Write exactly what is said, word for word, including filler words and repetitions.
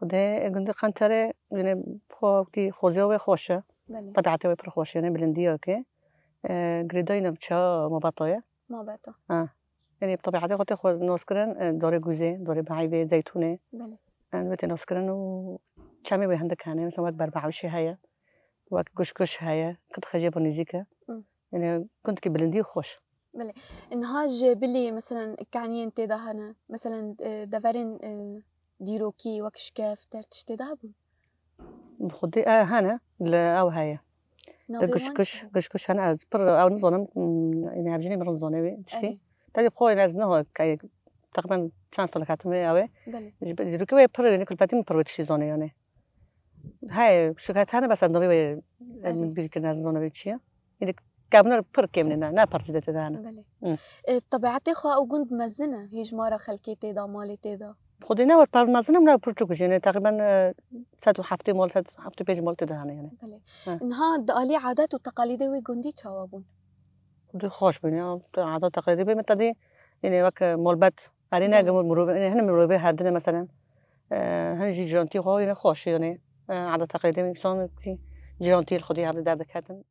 Xwedê gundê Qenterê, yine xwe wekî xoziya wê xweş e. Belê. Tebiatê wê pir xweş e, yine bilindiyeke. E, girêdayî navça Mabeta ye. Mabeta. Ha. Yanî bi tebiatê xwe tê xwe nas kirin, e, dorê guzê, dorê behîvê, zeytûnê. Belê. Em wê tê nas kirin û çemê wê hindik hene. Mesela wek berbewşê heye, wek guşguş heye, qit xecê bo nêzîk e. Hı. Yanî gundkî bilindî û xweş. Niha ji bilî, meselen, kaniyên tê de hene, meselen, e, deverên, e, dîrokî, wek şikeft, der tiştê de hebû? Bi xwedî, e, hene, li ew heye. Navê wan Gişkuş, çi bû? Gişkuş hene, ez pir ew nizanim, m, yanî hevjînê min nizanim wê tiştî. Erê. Tedî bi xwe, yanî ez niha, ke-, teqrîben çend sal hatim wê ew ê. Belê. Ji be-, dîrokê wê pir, yanî kulfetî min pir wê tiştî zanê yanî. Heye, şikeft hene, bes ez navê wê, em, Erê. bîr kirin, ez nizanim wê çi ye. Yanî kevnar pir kêm ne, ne, ne pir zêde tê de hene. Belê. Hı. E, tebiatê xwe ew gund mezin e, hêjmara xelkê tê de, malê tê de. Xwedê ne were pir mezin e, ne pir çûk jî ne, teqrîben, e, sed û heftê mal, sed û heftê pênc mal tê de hene yanî. Belê. Hı. Niha di alî adet û teqalîdê wê gundî çawa bûn? Xwedê xweş bûn ya, eda teqlîdê bê me tedî, yine wek, e, malbet, erê ne Belê. mirovê, yine hin mirovê herdine meselen. E, hin jî cîrantî xwe yine xweş yanî. E, eda teqlîdê me insan ki cîrantî li xwedî hevde derdiketin.